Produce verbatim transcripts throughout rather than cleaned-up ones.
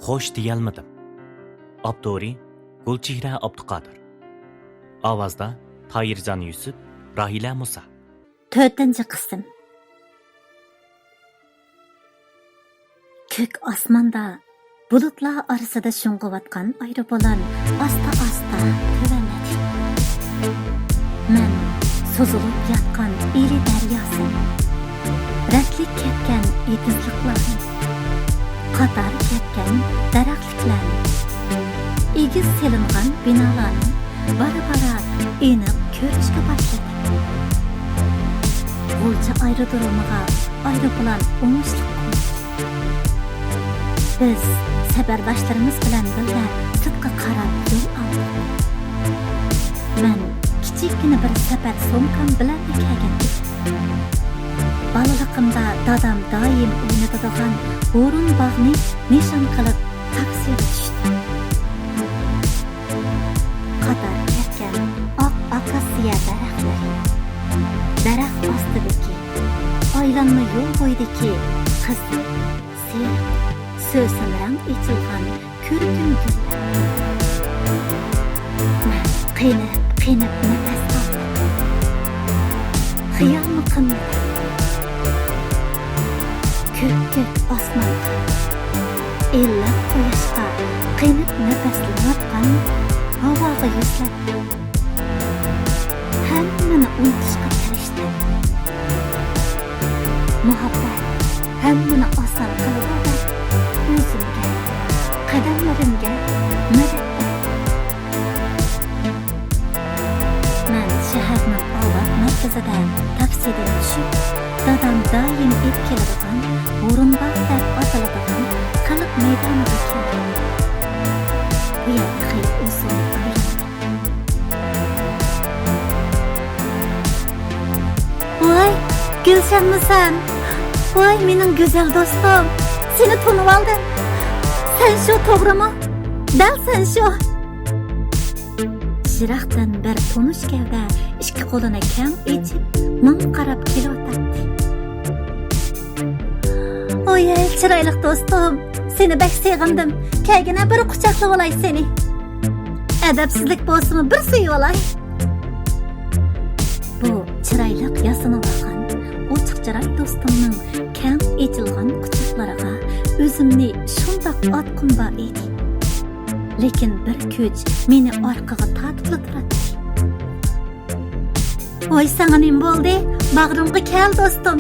قوش دېيەلمىدىم. ئاپتورى: گۈلچېھرە ئابدۇقادىر. ئاۋازدا: تاھىرجان يۈسۈپ، راھىلە مۇسا. تۆتىنچى قىسىم. كۆك ئاسماندا بۇلۇتلار ئارىسىدا شۇڭغۇۋاتقان ئايروپىلان ئاستا-ئاستا تۆۋەنلىدى. مەن سوزۇلۇپ ياتقان ئىلى دەرياسىنى، رەتلىك كەتكەن ئېتىزلىقلارنى، قاتار كەتكەن دەرەخلىكلەرنى، ئېگىز سېلىنغان بىنالارنى بارا-بارا ئېنىق كۆرۈشكە باشلىدىم. غۇلجا ئايرودرومىغا ئايروپىلان ئوڭۇشلۇق قوندى. بىز سەپەرداشلىرىمىز بىلەن بىللە سىرتقا قاراپ يول ئالدۇق. مەن كىچىككىنە بىر سەپەر سومكام بىلەنلا كەلگەن ئىدىم. بالىلىقىمدا دادام دائىم ئوينىتىدىغان ھۇرۇن باغنى نىشان قىلىپ تاكسىغا چۈشتۈم. قاتار كەتكەن ئاق ئاكاسىيە دەرەخلىرى، دەرەخ ئاستىدىكى، ئايلانما يول بويىدىكى قىزىل، سېرىق، سۆسۈن رەڭ ئېچىلغان كۆركەم گۈللەر. مەن قېنىپ، قېنىپ نەپەس ئالدىم. خىيالمۇ قىلمىدىم. كۆك، كۆك ئاسمانغا، ئىللىق قۇياشقا قېنىپ نەپەسلىنىۋاتقان ھاۋاغا يۈزلەندىم. ھەممىنى ئۇنتۇشقا تىرىشتىم. مۇھەببەت ھەممىنى ئاسان قىلىدۇ دەپ، ئۆزۈمگە، قەدەملىرىمگە مەدەت بەردىم. مەن شەھەرنىڭ ئاۋات مەركىزىدە تاكسىدىن چۈشۈپ، دادام دائىم ئېلىپ كېلىدىغان ھۇرۇنباغ دەپ ئاتىلىدىغان خەلق مەيدانىغا كەلدىم. بۇ يەردە خېلى ئۇزۇن ئايلاندىم. ۋاي، گۈلشەنمۇسەن؟ ۋاي، مېنىڭ گۈزەل دوستۇم، سېنى تونۇۋالدىم. سەن شۇ، توغرىمۇ؟ دەل سەن شۇ. يىراقتىن بىر تونۇش گەۋدە ئىككى قولىنى كەڭ ئېچىپ، ماڭا قاراپ كېلىۋاتاتتى. ئويەي، چىرايلىق دوستۇم، سېنى بەك سېغىندىم. كەلگىنە، بىر قۇچاقلىۋالاي سېنى. ئەدەپسىزلىك بولسىمۇ، بىر سۆيۈۋالاي. بۇ چىرايلىق ياسىنىۋالغان ئوچۇق چىراي دوستۇمنىڭ كەڭ ئېچىلغان قۇچاقلىرىغا ئۆزۈمنى شۇنداق ئاتقۇم بار ئىدى. لېكىن بىر كۈچ مېنى ئارقىغا تارتىپلا تۇراتتى. ۋاي، ساڭا نېمە بولدى؟ باغرىمغا كەل، دوستۇم.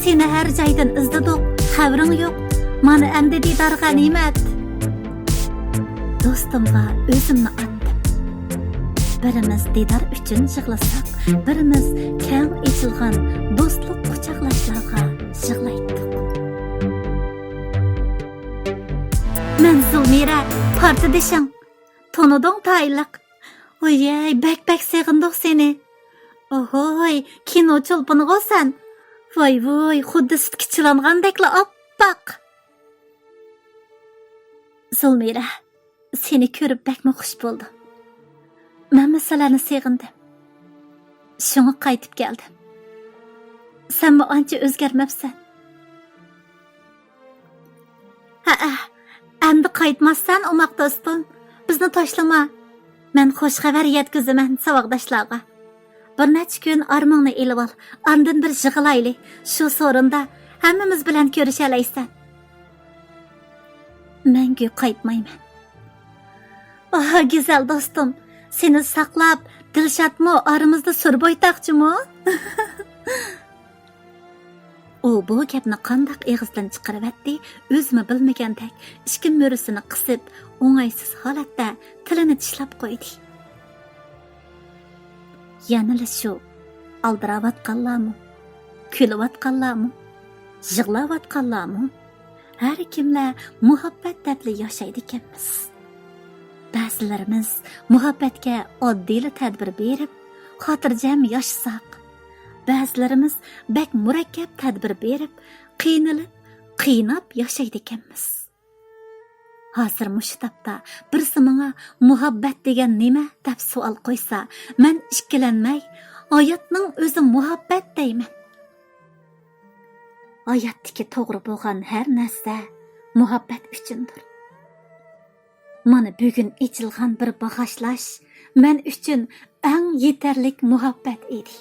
سېنى ھەر جايدىن ئىزدىدۇق، خەۋىرىڭ يوق. مانا ئەمدى دىدار غەنىيمەت. دوستۇمغا ئۆزۈمنى ئاتتىم. بىرىمىز دىدار ئۈچۈن يىغلىساق، بىرىمىز كەڭ ئېچىلغان دوستلۇق قۇچاقلاشلارغا يىغلايتتۇق. مەن زۇلمىرە، پارتدىشىڭ. تونۇدۇڭ تايىنلىق. ۋويەي، بەك بەك سېغىندۇق سېنى. ئوھوي، كىنو چولپىنىغۇ سەن. ۋاي ۋۇي، خۇددى سۈتكە چىلانغاندەكلا ئاپئاق. زۇلمىرە، سېنى كۆرۈپ بەكمۇ خۇش بولدۇم. مەنمۇ سىلەرنى سېغىندىم. شۇڭا قايتىپ كەلدىم. سەنمۇ ئانچە ئۆزگەرمەپسەن. ھەئە، ئەمدى قايتماسسەن، ئوماق دوستۇم. بىزنى تاشلىما. مەن خوش خەۋەر يەتكۈزىمەن ساۋاقداشلارغا. بىر نەچچە كۈن ئارمىڭنى ئېلىۋال، ئاندىن بىر يىغىلايلى. شۇ سورۇندا ھەممىمىز بىلەن كۆرۈشەلەيسەن. مەڭگۈ قايتمايمەن. ئاھ، گۈزەل دوستۇم، سېنى ساقلاپ، دىلشاتمۇ ئارىمىزدا سۈر بويتاقچىمۇ؟ ئۇ بۇ گەپنى قانداق ئېغىزدىن چىقىرىۋەتتى، ئۆزىمۇ بىلمىگەندەك ئىككى مۈرىسىنى قىسىپ، ئوڭايسىز ھالەتتە تىلىنى چىشلاپ قويدى. يەنىلا شۇ، ئالدىراۋاتقانلارمۇ، كۈلۈۋاتقانلارمۇ، يىغلاۋاتقانلارمۇ، ھەر كىملەر مۇھەببەت دەپلا ياشايدىكەنمىز. بەزىلىرىمىز مۇھەببەتكە ئاددىيلا تەدبىر بېرىپ، خاتىرجەم ياشىساق، بەزىلىرىمىز بەك مۇرەككەپ تەدبىر بېرىپ، قىينىلىپ، قىيناپ ياشايدىكەنمىز. ھازىر مۇشۇ تاپتا بىرسى ماڭا «مۇھەببەت دېگەن نېمە؟» دەپ سوئال قويسا، مەن ئىككىلەنمەي، «ھاياتنىڭ ئۆزى مۇھەببەت» دەيمەن. ھاياتتىكى توغرا بولغان ھەر نەرسە مۇھەببەت ئۈچۈندۇر. مانا بۈگۈن ئېچىلغان بىر باغاشلاش مەن ئۈچۈن ئەڭ يېتەرلىك مۇھەببەت ئىدى.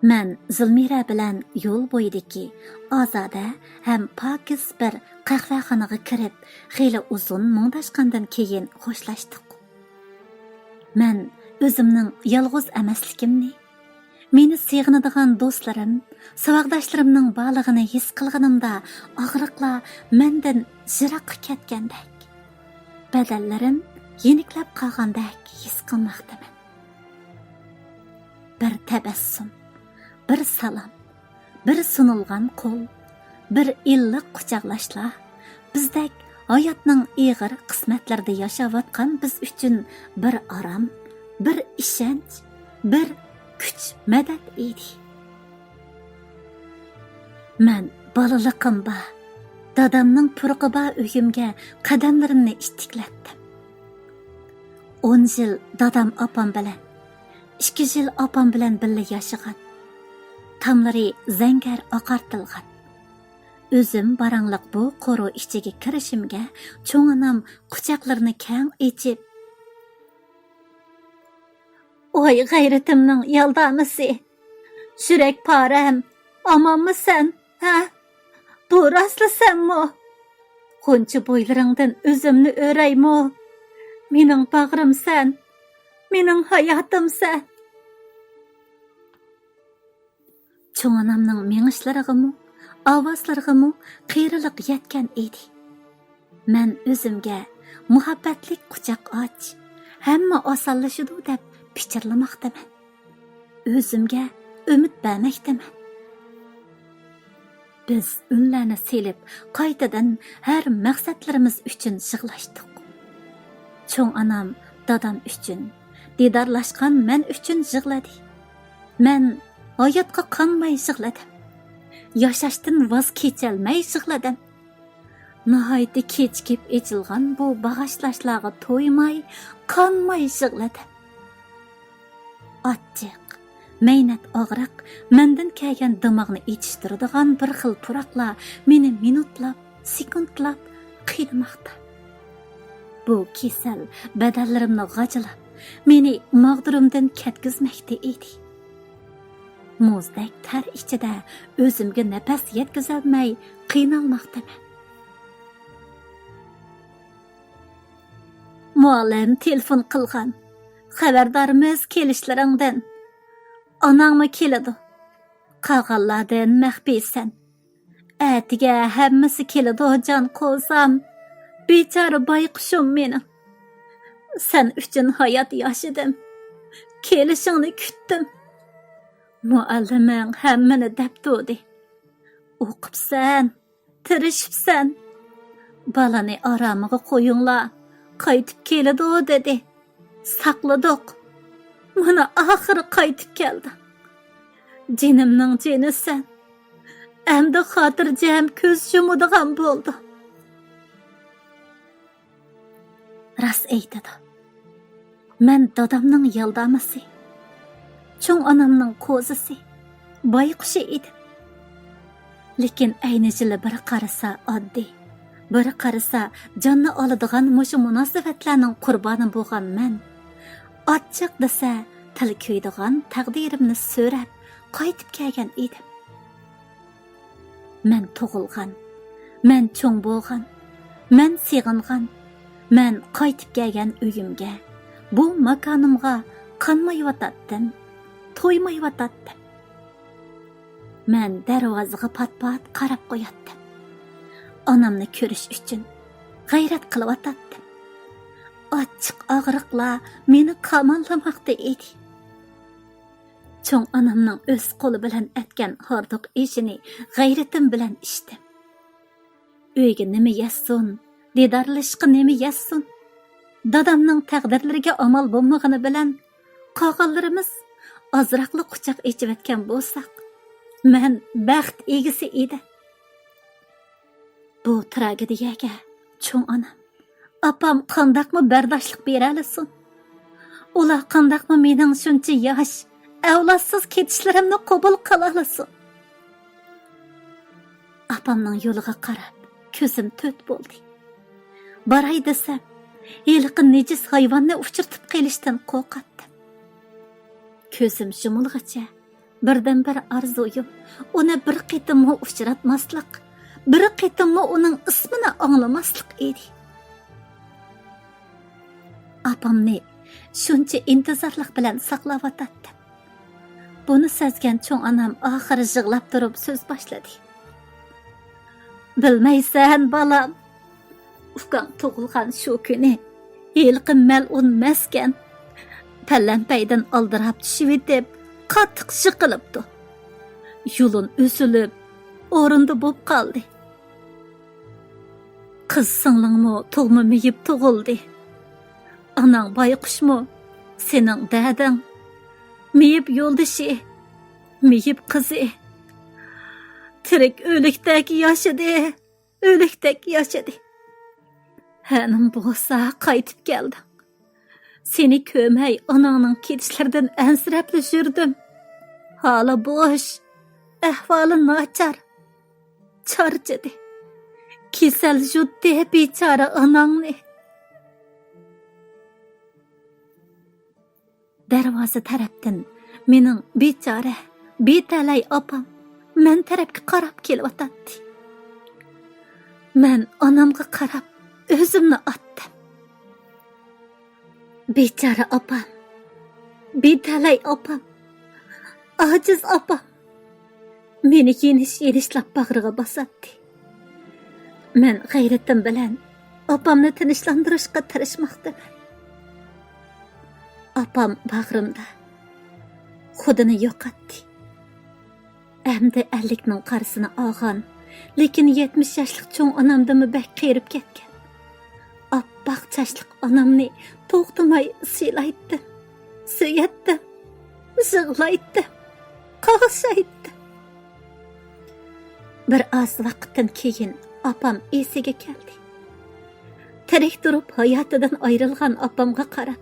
مەن زۇلمىرە بىلەن يول بويىدىكى ئازادە ھەم پاكىز بىر قەھۋەخانىغا كىرىپ، خېلى ئۇزۇن مۇڭداشقاندىن كېيىن خوشلاشتۇق. مەن ئۆزۈمنىڭ يالغۇز ئەمەسلىكىمنى، مېنى سېغىنىدىغان دوستلىرىم، ساۋاقداشلىرىمنىڭ بارلىقىنى ھېس قىلغىنىمدا، ئاغرىقلار مەندىن يىراققا كەتكەندەك، بەدەنلىرىم يېنىكلەپ قالغاندەك ھېس قىلماقتىمەن. بىر تەبەسسۇم، بىر سالام، بىر سۇنۇلغان قول، بىر ئىللىق قۇچاقلاشلا بىزدەك ھاياتنىڭ ئېغىر قىسمەتلىرىدە ياشاۋاتقان بىز ئۈچۈن بىر ئارام، بىر ئىشەنچ، بىر كۈچ-مەدەت ئىدى. مەن بالىلىقىم بار، دادامنىڭ پۇرىقى بار ئۆيۈمگە قەدەملىرىمنى ئىتتىكلەتتىم. ئون يىل دادام ئاپام بىلەن، ئىككى يىل ئاپام بىلەن بىللە ياشىغان. تاملىرى زەڭگەر ئاقارتىلغان. ئۆزۈم باراڭلىق بۇ قورۇ ئىچىگە كىرىشىمگە، چوڭ ئانام قۇچاقلىرىنى كەڭ ئېچىپ، «ۋاي غەيرىتىمنىڭ يالدامىسى! يۈرەك پارەم، ئامانمۇ سەن، ھە؟ بۇ راسلا سەنمۇ؟ غۇنچە بويلىرىڭدىن ئۆزۈمنى ئۆرەيمۇ؟ مېنىڭ باغرىم سەن، مېنىڭ ھاياتىم سەن.» چوڭ ئانامنىڭ مېڭىشلىرىغىمۇ، ئاۋازلىرىغىمۇ قېرىلىق يەتكەن ئىدى. مەن ئۆزۈمگە مۇھەببەتلىك قۇچاق ئاچ، ھەممە ئاسانلىشىدۇ دەپ پىچىرلىماقتىمەن. ئۆزۈمگە ئۈمىد بەرمەكتىمەن. بىز ئۈنلەرنى سېلىپ، قايتىدىن ھەر مەقسەتلىرىمىز ئۈچۈن يىغلاشتۇق. چوڭ ئانام دادام ئۈچۈن، دىدارلاشقان مەن ئۈچۈن يىغلىدى. مەن ھاياتقا قانماي يىغلىدىم. ياشاشتىن ۋاز كېچەلمەي يىغلىدىم. ناھايىتى كېچىكىپ ئېچىلغان بۇ باغاشلاشلارغا تويماي، قانماي يىغلىدىم. ئاچچىق، مەينەت ئاغرىق، مەندىن كەلگەن دىماغنى ئېچىشتۇرىدىغان بىر خىل پۇراقلار مېنى مىنۇتلاپ، سېكۇنتلاپ قىينىماقتا. بۇ كېسەل بەدەنلىرىمنى غاجىلاپ، مېنى ماغدۇرۇمدىن كەتكۈزمەكتە ئىدى. مۇزدەك تەر ئىچىدە ئۆزۈمگە نەپەس يەتكۈزەلمەي قىينالماقتىمەن. مۇئەللىم تېلېفون قىلغان. خەۋەردارمىز كېلىشلىرىڭدىن. ئاناڭمۇ كېلىدۇ. قالغانلاردىن مەخپىيسەن. ئەتىگە ھەممىسى كېلىدۇ، جان قوزام. بىچارە بايقۇشۇم مېنىڭ. سەن ئۈچۈن ھايات ياشىدىم. كېلىشىڭنى كۈتتۈم. مۇئەللىمىڭ ھەممىنى دەپ تۇردى. ئوقۇپسەن، تىرىشىپسەن. بالىنى ئارامىغا قويۇڭلار، قايتىپ كېلىدۇ دېدى. ساقلىدۇق. مانا ئاخىرى قايتىپ كەلدى. جېنىمنىڭ جېنىسەن. ئەمدى خاتىرجەم كۆز يۇمىدىغان بولدۇم. راست ئېيتىدۇ. مەن دادامنىڭ يالدامىسى، چوڭ ئانامنىڭ قوزىسى، بايقۇشى ئىدىم. لېكىن ئەينى جىلى بىر قارىسا ئاددىي، بىر قارىسا جاننى ئالىدىغان مۇشۇ مۇناسىۋەتلەرنىڭ قۇربانى بولغان مەن، ئاچچىق دېسە تىل كۆيىدىغان تەقدىرىمنى سۆرەپ قايتىپ كەلگەن ئىدىم. مەن تۇغۇلغان، مەن چوڭ بولغان، مەن سېغىنغان، مەن قايتىپ كەلگەن ئۆيۈمگە، بۇ ماكانىمغا قانمايۋاتاتتىم، تويمايۋاتاتتىم. مەن دەرۋازىغا پات-پات قاراپ قوياتتىم. ئانامنى كۆرۈش ئۈچۈن غەيرەت قىلىۋاتاتتىم. ئاچچىق ئاغرىقلار مېنى قاماللىماقتا ئىدى. چوڭ ئانامنىڭ ئۆز قولى بىلەن ئەتكەن ھاردۇق ئېشىنى غەيرىتىم بىلەن ئىچتىم. ئۆيگە نېمە يەتسۇن، دىدارلىشىشقا نېمە يەتسۇن؟ دادامنىڭ تەقدىرلىرىگە ئامال بولمىغىنى بىلەن، قالغانلىرىمىز ئازراقلا قۇچاق ئېچىۋەتكەن بولساق، مەن بەخت ئىگىسى ئىدىم. بۇ تراگېدىيەگە چوڭ ئانام، ئاپام قانداقمۇ بەرداشلىق بېرەلىسۇن؟ ئۇلار قانداقمۇ مېنىڭ شۇنچە ياش، ئەۋلادسىز كېتىشلىرىمنى قوبۇل قىلالىسۇن؟ ئاپامنىڭ يولىغا قاراپ كۆزۈم تۆت بولدى. باراي دېسەم، ھېلىقى نىجىس ھايۋاننى ئۇچرىتىپ قېلىشتىن قورقاتتىم. كۆزۈم يۇمۇلغىچە بىردىنبىر ئارزۇيۇم ئۇنى بىر قېتىممۇ ئۇچراتماسلىق، بىر قېتىممۇ ئۇنىڭ ئىسمىنى ئاڭلىماسلىق ئىدى. ئاپامنى شۇنچە ئىنتىزارلىق بىلەن ساقلاۋاتاتتىم. بۇنى سەزگەن چوڭ ئانام ئاخىرى يىغلاپ تۇرۇپ سۆز باشلىدى. بىلمەيسەن، بالام. ئۇكاڭ تۇغۇلغان شۇ كۈنى ھېلىقى مەلئۇن مەسكەن پەلەمپەيدىن ئالدىراپ چۈشۈۋېتىپ، قاتتىق يىقىلىپتۇ. يۇلۇن ئۈزۈلۈپ، ئورنىدا بولۇپ قالدى. قىز سىڭلىڭمۇ تۇغما مېيىپ تۇغۇلدى. ئاناڭ بايقۇشمۇ، سېنىڭ دەدىڭ. مېيىپ يولدىشى، مېيىپ قىزى. تىرىك ئۆلۈكتەك ياشىدى، ئۆلۈكتەك ياشىدى. ھەنىم بولسا قايتىپ كەلدىڭ. سېنى كۆرمەي ئاناڭنىڭ كېتىشلىرىدىن ئەنسىرەپلا يۈردۈم. ھالى بوش، ئەھۋالى ناچار. چارچىدى. كېسەل يۇتتى بىچارە ئاناڭنى. دەرۋازا تەرەپتىن مېنىڭ بىچارە، بىتەلەي ئاپام مەن تەرەپكە قاراپ كېلىۋاتاتتى. مەن ئانامغا قاراپ ئۆزۈمنى ئاتتىم. بىچارە ئاپام، بىتەلەي ئاپام، ئاجىز ئاپام. مېنى يېنىش-يېنىشلاپ باغرىغا باساتتى. مەن غەيرىتىم بىلەن ئاپامنى تىنچلاندۇرۇشقا تىرىشماقتىمەن. ئاپام باغرىمدا خۇدىنى يوقاتتى. ئەمدى ئەللىكنىڭ قارىسىنى ئالغان، لېكىن يەتمىش ياشلىق چوڭ ئانامدىنمۇ بەك قېرىپ كەتكەن. ئاپئاق چاچلىق ئانامنى توختىماي سىلايتتىم، سۆيەتتىم، يىغلايتتىم، قاغشايتتىم. بىر ئاز ۋاقىتتىن كېيىن ئاپام ئېسىگە كەلدى. تىرىك تۇرۇپ ھاياتىدىن ئايرىلغان ئاپامغا قاراپ،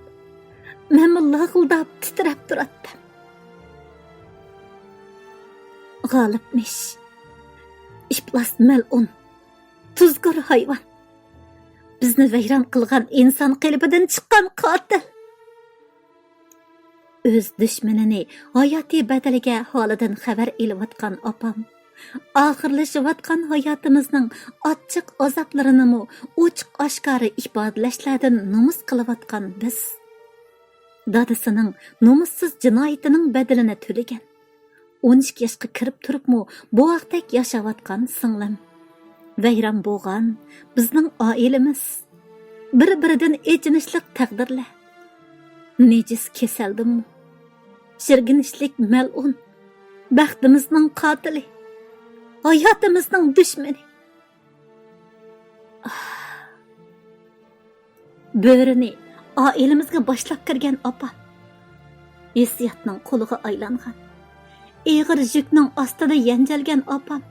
مەنمۇ لاغىلداپ تىترەپ تۇراتتىم. غالىبمىش، ئىپلاس مەلئۇن، تۇزكور ھايۋان. بىزنى ۋەيران قىلغان ئىنسان قېلىپىدىن چىققان قاتىل. ئۆز دۈشمىنىنى ھاياتىي بەدىلىگە ھالىدىن خەۋەر ئېلىۋاتقان ئاپام، ئاخىرلىشىۋاتقان ھاياتىمىزنىڭ ئاچچىق ئازابلىرىنىمۇ ئوچۇق-ئاشكارا ئىپادىلەشلەردىن نومۇس قىلىۋاتقان بىز، دادىسىنىڭ نومۇسسىز جىنايىتىنىڭ بەدىلىنى تۆلىگەن، ئون ئىككى ياشقا كىرىپ تۇرۇپمۇ بوۋاقتەك ياشاۋاتقان سىڭلىم، ۋەيران بولغان بىزنىڭ ئائىلىمىز، بىر-بىرىدىن ئېچىنىشلىق تەقدىرلەر، نىجىس كېسەلدىنمۇ، شىرگىنچلىك مەلئۇن، بەختىمىزنىڭ قاتىلى، ھاياتىمىزنىڭ دۈشمىنى. بۆرىنى ئائىلىمىزگە باشلاپ كىرگەن ئاپام، ھېسسىياتنىڭ قۇلىغا ئايلانغان، ئېغىر يۈكنىڭ ئاستىدا يەنجەلگەن ئاپام،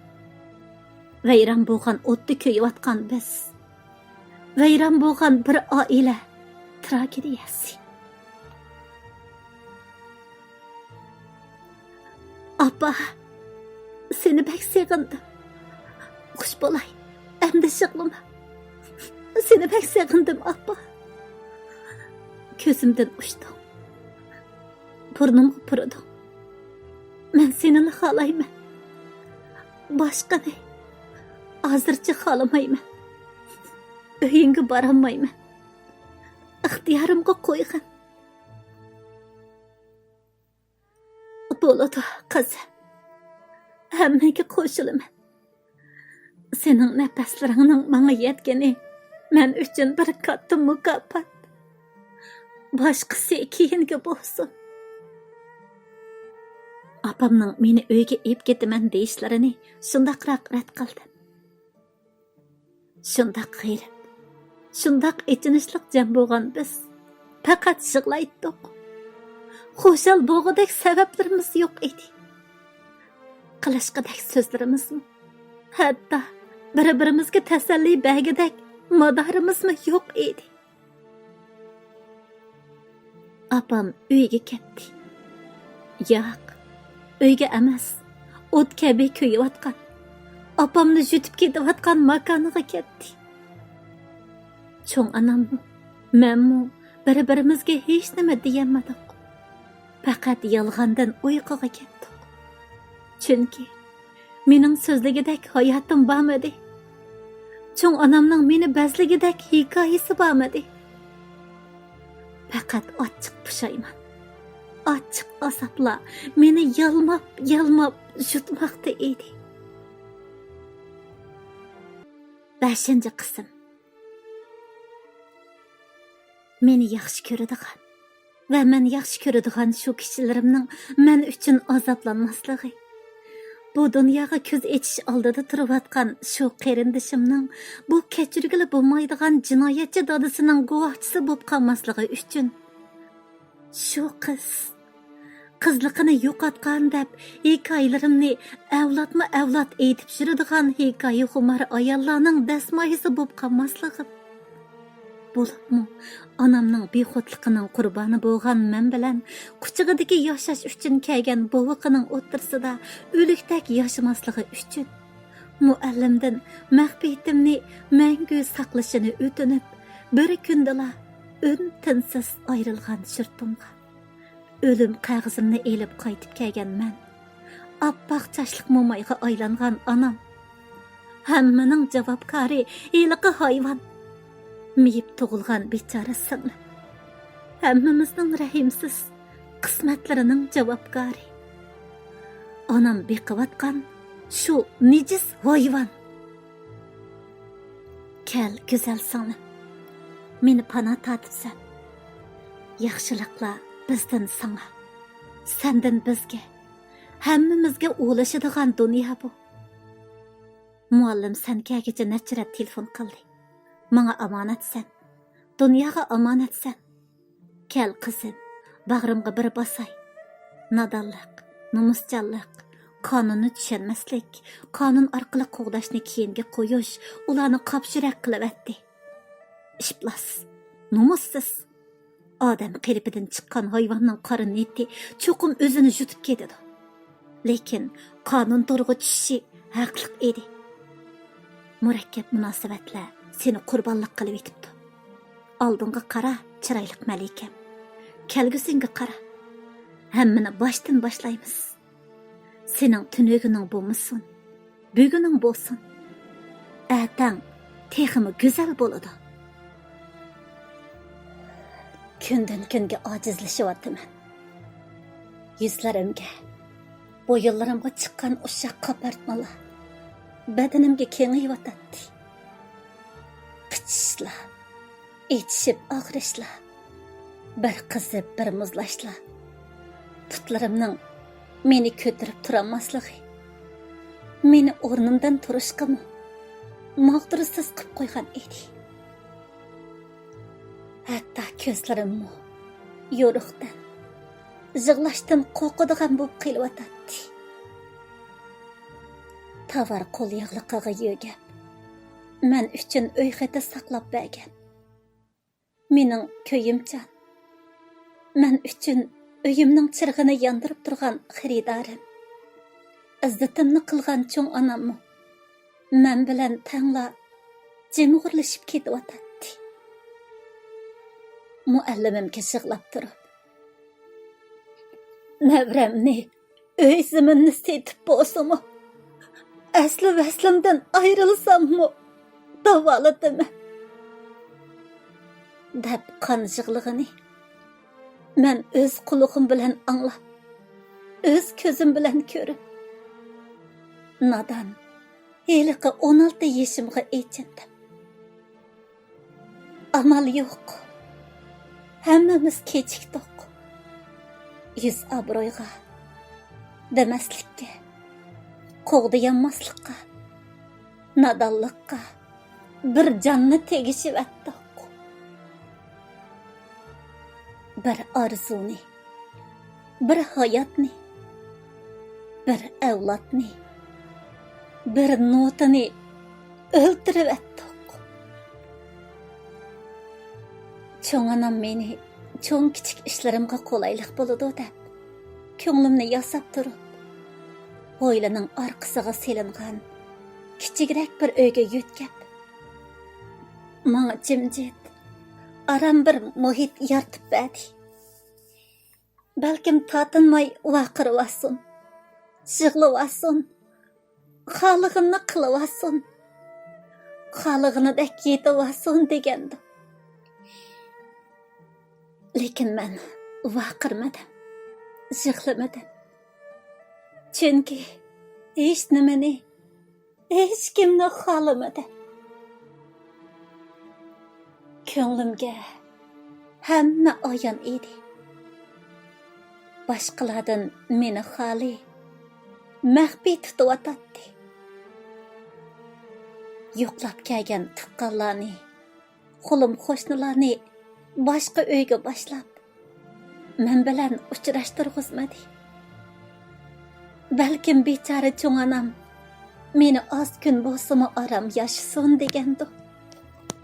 ۋەيران بولغان ئوتتا كۆيۈۋاتقان بىز، ۋەيران بولغان بىر ئائىلە تراگېدىيەسى. ئاپا، سېنى بەك سېغىندىم. خۇش بولاي، ئەمدى يىغلىما. سېنى بەك سېغىندىم، ئاپا. كۆزۈمدىن ئۇچتۇڭ. بۇرنۇمغا پۇرىدىڭ. مەن سېنىلا خالايمەن. باشقىنى ھازىرچە خالىمايمەن. ئۆيۈڭگە بارالمايمەن. ئىختىيارىمغا قويغىن. بولىدۇ، قىزىم. ھەممىگە قوشۇلىمەن. سېنىڭ نەپەسلىرىڭنىڭ ماڭا يەتكىنى مەن ئۈچۈن بىر كاتتا مۇكاپات. باشقىسى كېيىنگە بولسۇن. ئاپامنىڭ مېنى ئۆيگە ئېلىپ كېتىمەن دېيىشلىرىنى شۇنداقراق رەت قىلدىم. شۇنداق غېرىب، شۇنداق ئېچىنىشلىق جەم بولغان بىز پەقەت يىغلايتتۇق. خۇشال بولغۇدەك سەۋەبلىرىمىز يوق ئىدى. قىلىشقۇدەك سۆزلىرىمىزمۇ، ھەتتا بىر-بىرىمىزگە تەسەللى بەرگۈدەك مادارىمىزمۇ يوق ئىدى. ئاپام ئۆيگە كەتتى. ياق، ئۆيگە ئەمەس، ئوت كەبى كۆيۈۋاتقان، ئاپامنى يۇتۇپ كېتىۋاتقان ماكانىغا كەتتى. چوڭ ئاناممۇ، مەنمۇ بىر-بىرىمىزگە ھېچنېمە دېيەلمىدۇق. پەقەت يالغاندىن ئۇيقۇغا كەتتۇق. چۈنكى مېنىڭ سۆزلىگۈدەك ھاياتىم بارمىدى. چوڭ ئانامنىڭ مېنى بەزلىگۈدەك ھېكايىسى بارمىدى. پەقەت ئاچچىق پۇشايمان، ئاچچىق ئازابلار مېنى يالماپ-يالماپ يۇتماقتا ئىدى. بەشىنچى قىسىم. مېنى ياخشى كۆرىدىغان ۋە مەن ياخشى كۆرىدىغان شۇ كىشىلىرىمنىڭ مەن ئۈچۈن ئازابلانماسلىقى، بۇ دۇنياغا كۆز ئېچىش ئالدىدا تۇرۇۋاتقان شۇ قېرىندىشىمنىڭ بۇ كەچۈرگىلى بولمايدىغان جىنايەتچى دادىسىنىڭ گۇۋاھچىسى بولۇپ قالماسلىقى ئۈچۈن، شۇ قىز، قىزلىقىنى يوقاتقان دەپ ھېكايىلىرىمنى ئەۋلادمۇ ئەۋلاد ئېيتىپ يۈرىدىغان ھېكايىخۇمار ئاياللارنىڭ دەسمايىسى بولۇپ قالماسلىقىم، بولۇپمۇ ئانامنىڭ بىخۇدلۇقىنىڭ قۇربانى بولغان مەن بىلەن قۇچىقىدىكى ياشاش ئۈچۈن كەلگەن بوۋىقىنىڭ ئوتتۇرىسىدا ئۆلۈكتەك ياشىماسلىقى ئۈچۈن، مۇئەللىمدىن مەخپىيىتىمنى مەڭگۈ ساقلىشىنى ئۆتۈنۈپ، بىر كۈندىلا ئۈن-تىنسىز ئايرىلغان شۇرتۇمغا، ئۆلۈم قەغىزىمنى ئېلىپ قايتىپ كەلگەن مەن، ئاپئاق چاچلىق مومايغا ئايلانغان ئانام، ھەممىنىڭ جاۋابكارى ھېلىقى ھايۋان، مېيىپ تۇغۇلغان بىچارە سىڭلىم، ھەممىمىزنىڭ رەھىمسىز قىسمەتلىرىنىڭ جاۋابكارى، ئانام بېقىۋاتقان شۇ نىجىس ھايۋان. كەل، گۈزەل سىڭلىم، مېنى پانا تارتىپسەن. ياخشىلىقلار بىزدىن ساڭا، سەندىن بىزگە، ھەممىمىزگە ئۇلىشىدىغان دۇنيا بۇ. مۇئەللىم سەن كەلگۈچە نەچچە رەت تېلېفون قىلدى. ماڭا ئامانەتسەن، دۇنياغا ئامانەتسەن. كەل، قىزىم، باغرىمغا بىر باساي. نادانلىق، نومۇسچانلىق، قانۇننى چۈشەنمەسلىك، قانۇن ئارقىلىق قوغداشنى كېيىنگە قويۇش ئۇلارنى قاپشۇرەك قىلىۋەتتى. ئىپلاس، نومۇسسىز. ئادەم قېلىپىدىن چىققان ھايۋاننىڭ قارا نىيىتى چوقۇم ئۆزىنى يۇتۇپ كېتىدۇ. لېكىن قانۇن تورىغا چۈشۈشى ھەقلىق ئىدى. مۇرەككەپ مۇناسىۋەتلەر سېنى قۇربانلىق قىلىۋېتىپتۇ. ئالدىڭغا قارا، چىرايلىق مەلىكەم. كەلگۈسۈڭگە قارا. ھەممىنى باشتىن باشلايمىز. سېنىڭ تۈنۈگۈنۈڭ بولمىسۇن، بۈگۈنۈڭ بولسۇن. ئەتەڭ تېخىمۇ گۈزەل بولىدۇ. كۈندىن-كۈنگە ئاجىزلىشىۋاتىمەن. يۈزلىرىمگە، بويۇنلىرىمغا چىققان ئۇششاق قاپارتمىلار بەدىنىمگە كېڭىيىۋاتاتتى. قىچىشلار، ئېچىشىپ ئاغرىشلار، بىر قىزىپ، بىر مۇزلاشلار. پۇتلىرىمنىڭ مېنى كۆتۈرۈپ تۇرالماسلىقى، مېنى ئورنۇمدىن تۇرۇشقىمۇ ماغدۇرسىز قىپ قويغان ئىدى. ھەتتا كۆزلىرىممۇ يورۇقتىن، يىغلاشتىن قورقىدىغان بولۇپ قېلىۋاتاتتى. تاۋار قول ياغلىقىغا يۆگەپ، مەن ئۈچۈن ئۆي خېتى ساقلاپ بەرگەن. مېنىڭ كۆيۈمچان، مەن ئۈچۈن ئۆيۈمنىڭ چىرىغىنى ياندۇرۇپ تۇرغان خېرىدارىم، ئىززىتىمنى قىلغان چوڭ ئاناممۇ مەن بىلەن تەڭلا جىمىغۇرلىشىپ كېتىۋاتاتتى. مۇئەللىمىمگە يىغلاپ تۇرۇپ، نەۋرەمنى، ئۆي زېمىننى سېتىپ بولسىمۇ، ئەسلى ۋەسلىمدىن ئايرىلساممۇ داۋالىتىمەن، دەپ قان يىغلىغىنى مەن ئۆز قۇلىقىم بىلەن ئاڭلاپ، ئۆز كۆزۈم بىلەن كۆرۈپ، نادان ھېلىقى ئون ئالتە يېشىمغا ئېچىندىم. ئامال يوق. ھەممىمىز كېچىكتۇق. يۈز ئابرۇيغا، دېمەسلىككە، قوغدىيالماسلىققا، نادانلىققا بىر جاننى تېگىشىۋەتتۇق. بىر ئارزۇنى، بىر ھاياتنى، بىر ئەۋلادنى، بىر نوتىنى ئۆلتۈرۈۋەتتۇق. چوڭ ئانام مېنى چوڭ كىچىك ئىشلىرىمغا قولايلىق بولىدۇ دەپ، كۆڭلۈمنى ياساپ تۇرۇپ، ھويلىنىڭ ئارقىسىغا سېلىنغان كىچىكرەك بىر ئۆيگە يۆتكەپ، ماڭا جىمجىت، ئارام بىر مۇھىت يارىتىپ بەردى. بەلكىم تارتىنماي ۋارقىرىۋاتسۇن، يىغلىۋاتسۇن، خالىغىنىنى قىلىۋاتسۇن، خالىغىنىدەك يېتىۋاتسۇن دېگەندۇ. لېكىن مەن ۋارقىرىمىدىم، يىغلىمىدىم. چۈنكى ھېچ نېمىنى، ھېچكىمنى خالىمىدىم. كۆڭلۈمگە ھەممە ئايان ئىدى. باشقىلاردىن مېنى خالىي، مەخپىي تۇتۇۋاتاتتى. يوقلاپ كەلگەن تۇغقانلارنى، قولۇم قوشنىلارنى باشقا ئۆيگە باشلاپ، مەن بىلەن ئۇچراشتۇرغۇزمىدى. بەلكىم بىچارە چوڭ ئانام مېنى ئاز كۈن بولسىمۇ ئارام ياشىسۇن دېگەندۇ.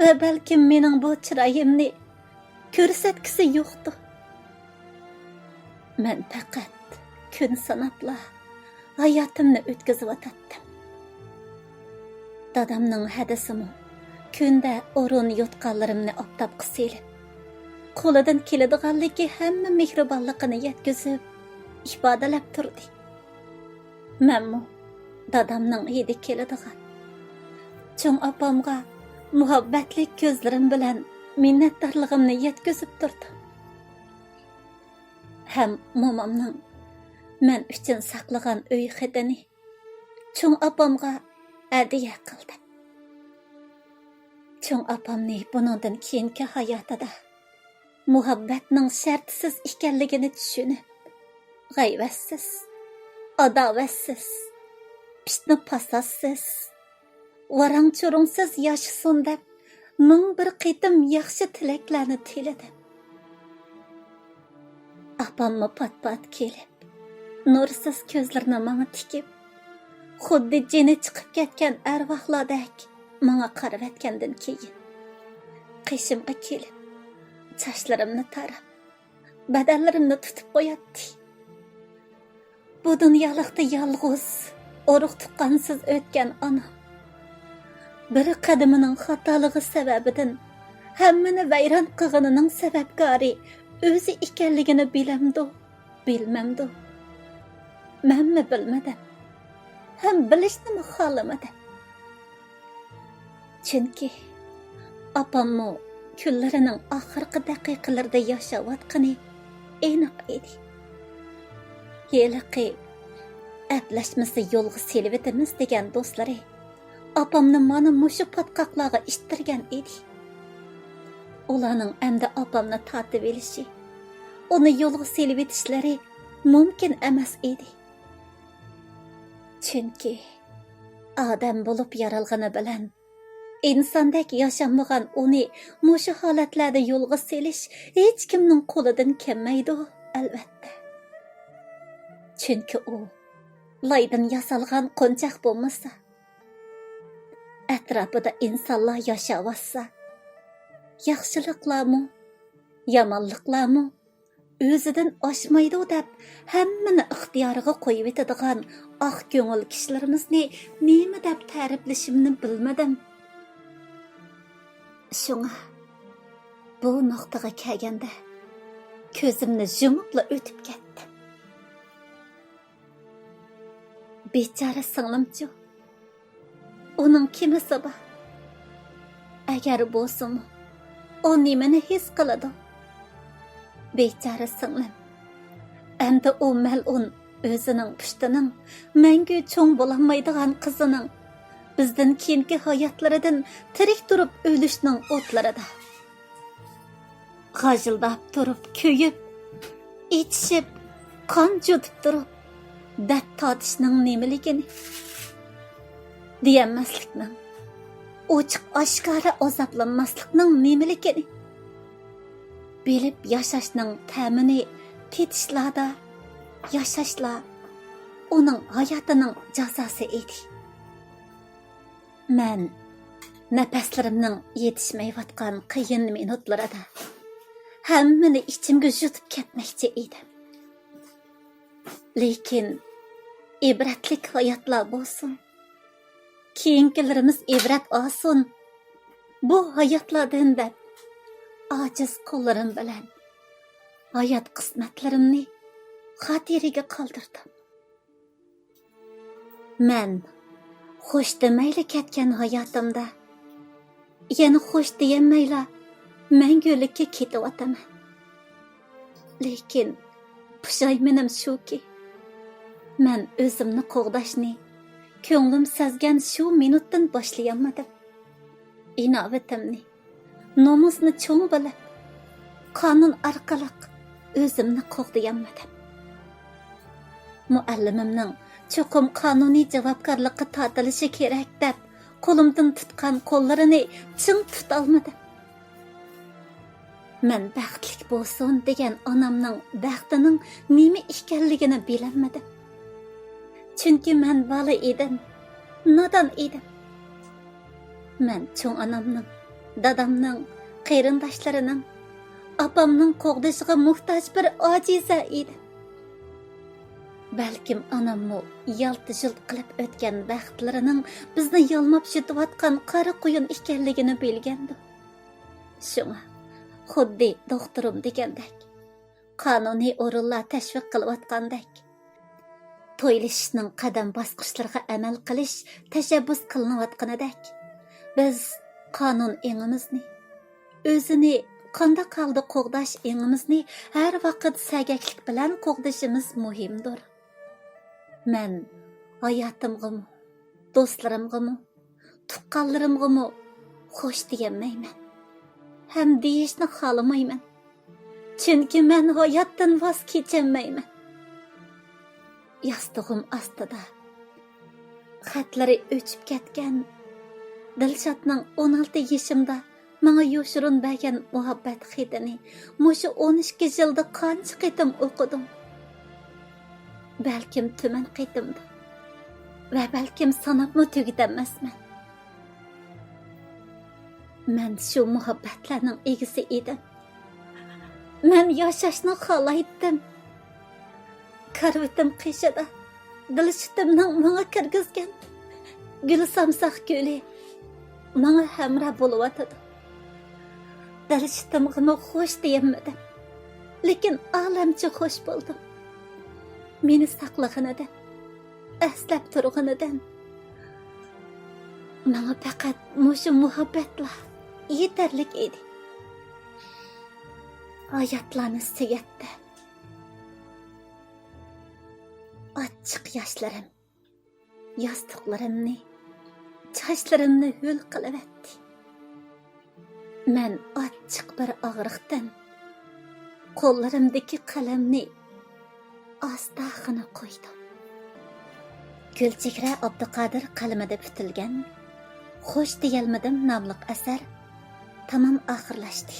ۋە بەلكىم مېنىڭ بۇ چىرايىمنى كۆرسەتكۈسى يوقتۇ. مەن پەقەت كۈن ساناپلا ھاياتىمنى ئۆتكۈزۈۋاتاتتىم. دادامنىڭ ھەدىسىمۇ كۈندە ئورۇن يوتقانلىرىمنى ئاپتاپقا سېلىپ، قولىدىن كېلىدىغانلىكى ھەممە مېھرىبانلىقىنى يەتكۈزۈپ، ئىپادىلەپ تۇردى. مەنمۇ دادامنىڭ ھىدى كېلىدىغان، چوڭ ئاپامغا مۇھەببەتلىك كۆزلىرىم بىلەن مىننەتدارلىقىمنى يەتكۈزۈپ تۇردۇم. ھەم مومامنىڭ مەن ئۈچۈن ساقلىغان ئۆي خېتىنى چوڭ ئاپامغا ھەدىيە قىلدىم. چوڭ ئاپامنى بۇنىڭدىن كېيىنكى ھاياتىدا مۇھەببەتنىڭ شەرتسىز ئىكەنلىكىنى چۈشىنىپ، غەيۋەتسىز، ئاداۋەتسىز، پىتنە-پاساتسىز، ۋاراڭ-چۇرۇڭسىز ياشىسۇن دەپ، مىڭ بىر قېتىم ياخشى تىلەكلەرنى تىلىدىم. ئاپاممۇ پات-پات كېلىپ، نۇرسىز كۆزلىرىنى ماڭا تىكىپ، خۇددى جېنى چىقىپ كەتكەن ئەرۋاھلاردەك ماڭا قارىۋەتكەندىن كېيىن، قېشىمغا كېلىپ، چاچلىرىمنى تاراپ، بەدەنلىرىمنى تۇتۇپ قوياتتى. بۇ دۇنيالىقتا يالغۇز، ئۇرۇق-تۇغقانسىز ئۆتكەن ئانام، بىر قەدىمىنىڭ خاتالىقى سەۋەبىدىن ھەممىنى ۋەيران قىلغىنىنىڭ سەۋەبكارى ئۆزى ئىكەنلىكىنى بىلەمدۇ، بىلمەمدۇ؟ مەنمۇ بىلمىدىم ھەم بىلىشنىمۇ خالىمىدىم. چۈنكى ئاپاممۇ كۈنلىرىنىڭ ئاخىرقى دەقىقىلىرىدە ياشاۋاتقىنى ئېنىق ئىدى. ھېلىقى ئەپلەشمىسە يولغا سېلىۋېتىمىز دېگەن دوستلىرى ئاپامنى مانا مۇشۇ پاتقاقلارغا ئىتتەرگەن ئىدى. ئۇلارنىڭ ئەمدى ئاپامنى تارتىۋېلىشى، ئۇنى يولغا سېلىۋېتىشلىرى مۇمكىن ئەمەس ئىدى. چۈنكى ئادەم بولۇپ يارالغىنى بىلەن ئىنساندەك ياشانمىغان ئۇنى مۇشۇ ھالەتلەردە يولغا سېلىش ھېچكىمنىڭ قولىدىن كەلمەيدۇ، ئەلۋەتتە. چۈنكى ئۇ لايدىن ياسالغان قونچاق بولمىسا، ئەتراپىدا ئىنسانلار ياشاۋاتسا، ياخشىلىقلارمۇ، يامانلىقلارمۇ ئۆزىدىن ئاشمايدۇ دەپ، ھەممىنى ئىختىيارىغا قويۇۋېتىدىغان ئاق كۆڭۈل كىشىلىرىمىزنى نېمە دەپ تەرىپلىشىمنى بىلمىدىم. شۇڭا بۇ نۇقتىغا كەلگەندە، كۆزۈمنى يۇمۇپلا ئۆتۈپ كەتتىم. بىچارە سىڭلىمچۇ؟ ئۇنىڭ كىمىسى بار؟ ئەگەر بولسىمۇ، ئۇ نېمىنى ھېس قىلىدۇ؟ بىچارە سىڭلىم. ئەمدى ئۇ مەلئۇن ئۆزىنىڭ پۇشتىنىڭ مەڭگۈ چوڭ بولالمايدىغان قىزىنىڭ بىزدىن كېيىنكى ھاياتلىرىدىن تىرىك تۇرۇپ ئۆلۈشنىڭ ئوتلىرىدا غاژىلداپ تۇرۇپ كۆيۈپ، ئىچىشىپ، قان جۇتۇپ تۇرۇپ دەرد تارتىشنىڭ نېمىلىكىنى، دېيەلمەسلىكنىڭ، ئوچۇق ئاشكارا ئازابلانماسلىقنىڭ نېمىلىكىنى بىلىپ ياشاشنىڭ تەمىنى تېتىشلاردا ياشاشلا ئۇنىڭ ھاياتىنىڭ جازاسى ئىدى. مەن نەپەسلىرىمنىڭ يېتىشمەيۋاتقان قىيىن مىنۇتلىرىدا ھەممىنى ئىچىمگە يۇتۇپ كەتمەكچى ئىدىم. لېكىن ئىبرەتلىك ھاياتلار بولسۇن، كېيىنكىلىرىمىز ئىبرەت ئالسۇن، بۇ ھاياتلاردىن دەپ، ئاجىز قوللىرىم بىلەن ھايات قىسمەتلىرىمنى خاتىرىگە قالدۇردۇم. مەن خوش دېمەيلا كەتكەن ھاياتىمدا، يەنە خوش دېيەلمەيلا مەڭگۈلۈككە كېتىۋاتىمەن. لېكىن پۇشايمىنىم شۇكى، مەن ئۆزۈمنى قوغداشنى كۆڭلۈم سەزگەن شۇ مىنۇتتىن باشلىيالمىدىم. ئىناۋىتىمنى، نومۇسنى چوڭ بىلىپ، قانۇن ئارقىلىق ئۆزۈمنى قوغدىيالمىدىم. مۇئەللىمىمنىڭ چوقۇم قانۇنىي جاۋابكارلىققا تارتىلىشى كېرەك دەپ، قولۇمدىن تۇتقان قوللىرىنى چىڭ تۇتالمىدىم. مەن بەختلىك بولسۇن دېگەن ئانامنىڭ بەختىنىڭ نېمە ئىكەنلىكىنى بىلەلمىدىم. چۈنكى مەن بالا ئىدىم، نادان ئىدىم. مەن چوڭ ئانامنىڭ، دادامنىڭ، قېرىنداشلىرىنىڭ، ئاپامنىڭ قوغدىشىغا موھتاج بىر ئاجىزە ئىدىم. بەلكىم ئاناممۇ يالتا-يۇلتا قىلىپ ئۆتكەن بەختلىرىنىڭ بىزنى يالماپ يۈتۈۋاتقان قارا قۇيۇن ئىكەنلىكىنى بىلگەندۇ. شۇڭا خۇددى دوختۇرۇم دېگەندەك، قانۇنىي ئورۇنلار تەشۋىق قىلىۋاتقاندەك، تويلىشىشنىڭ قەدەم باسقۇچلىرىغا ئەمەل قىلىش تەشەببۇس قىلىنىۋاتقىنىدەك، بىز قانۇن ئېڭىمىزنى، ئۆزىنى قانداق ھالدا قوغداش ئېڭىمىزنى ھەر ۋاقىت سەگەكلىك بىلەن قوغدىشىمىز مۇھىمدۇر. مەن ھاياتىمغىمۇ، دوستلىرىمغىمۇ، تۇغقانلىرىمغىمۇ خوش دېيەلمەيمەن. ھەم دېيىشنى خالىمايمەن. چۈنكى مەن ھاياتتىن ۋاز كېچەلمەيمەن. ياستۇغۇم ئاستىدا خەتلىرى ئۆچۈپ كەتكەن دىلشاتنىڭ ئون ئالتە يېشىمدا ماڭا يوشۇرۇن بەرگەن مۇھەببەت خېتىنى مۇشۇ ئون ئىككى يىلدا قانچە قېتىم ئوقۇدۇم؟ بەلكىم تۈمەن قېتىمدۇ. ۋە بەلكىم ساناپمۇ تۈگىتەلمەسمەن. مەن شۇ مۇھەببەتلەرنىڭ ئىگىسى ئىدىم. مەن ياشاشنى خالايتتىم. كارىۋىتىم قېشىدا دىلشىتىمنىڭ ماڭا كىرگۈزگەن گۈل سامساق گۈلى ماڭا ھەمراھ بولۇۋاتىدۇ. دىلشىتىمغىمۇ خوش دېيەلمىدىم، لېكىن ئالەمچە خوش بولدۇم. مېنى ساقلىغىنىدىن، ئەسلەپ تۇرغىنىدىن ماڭا پەقەت مۇشۇ مۇھەببەتلا يېتەرلىك ئىدى. ھاياتلارنى سۆيەتتى. ئاچچىق ياشلىرىم ياستۇقلىرىمنى، چاچلىرىمنى ھۆل قىلىۋەتتى. مەن ئاچچىق بىر ئاغرىقتىن قوللىرىمدىكى قەلەمنى ئاستاغىنا قويدۇم. گۈلچېھرە ئابدۇقادىر قەلىمىدە پۈتۈلگەن خوش دېيەلمىدىم ناملىق ئەسەر تامام ئاخىرلاشتى.